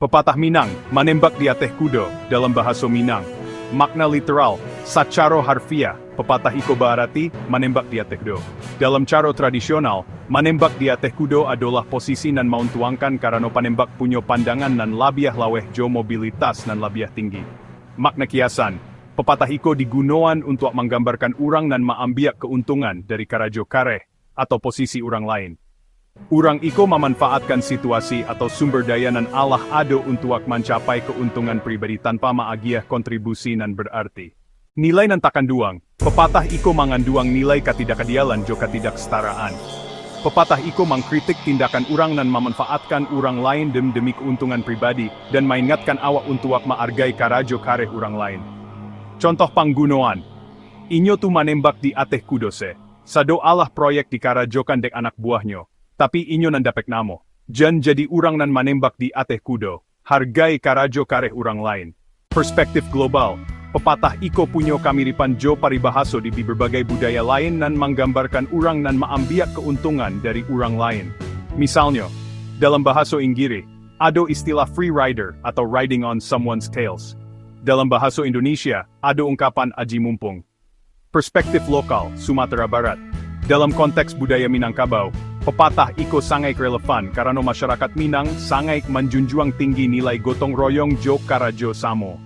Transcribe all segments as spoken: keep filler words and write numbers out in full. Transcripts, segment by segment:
Pepatah Minang, manembak di ateh kudo, dalam bahaso Minang. Makna literal, sacaro harfiah, pepatah iko baarati, manembak di ateh kudo. Dalam caro tradisional, manembak di ateh kudo adolah posisi nan mauntuangkan karano panembak punyo pandangan nan labiah laweh jo mobilitas nan labiah tinggi. Makna kiasan, pepatah iko digunoan untuak manggambarkan urang nan maambiak keuntungan dari karajo kareh atau posisi urang lain. Urang iko mamanfaatkan situasi atau sumber daya nan alah ado untuak mancapai keuntungan pribadi tanpa maagiah kontribusi nan berarti. Nilai nan takanduang, pepatah iko manganduang nilai katidakadialan jo katidaksetaraan. Pepatah iko mangkritik tindakan urang nan mamanfaatkan urang lain dem-, demi keuntungan pribadi, dan maingatkan awak untuak maargai karajo kareh urang lain. Contoh panggunoan, inyo tu manembak di ateh kudo se. Sado alah proyek dikarajokan dek anak buahnyo, tapi inyo nan dapek namo. Jan jadi urang nan manembak di ateh kudo, hargai karajo kareh urang lain. Perspektif global, pepatah iko punyo kamiripan jo paribahaso di, di berbagai budaya lain nan manggambarkan urang nan maambiak keuntungan dari urang lain. Misalnyo, dalam bahaso Inggirih, ado istilah free rider atau riding on someone's tails. Dalam bahaso Indonesia, ado ungkapan aji mumpung. Perspektif lokal, Sumatera Barat. Dalam konteks budaya Minangkabau, pepatah iko sangaik relevan karano masyarakat Minang sangaik manjunjuang tinggi nilai gotong royong jo karajo samo.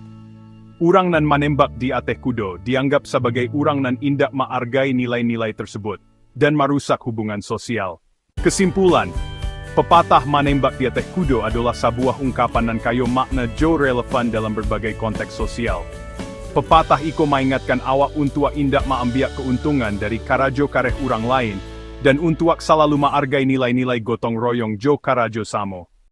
Urang nan manembak di ateh kudo dianggap sabagai urang nan indak maargai nilai-nilai tersebut, dan marusak hubungan sosial. Kesimpulan, pepatah manembak di ateh kudo adolah sabuah ungkapan nan kayo makna jo relevan dalam berbagai konteks sosial. Pepatah iko maingatkan awak untuak indak maambiak keuntungan dari karajo kareh urang lain, dan untuak salalu maargai nilai-nilai gotong royong jo karajo samo.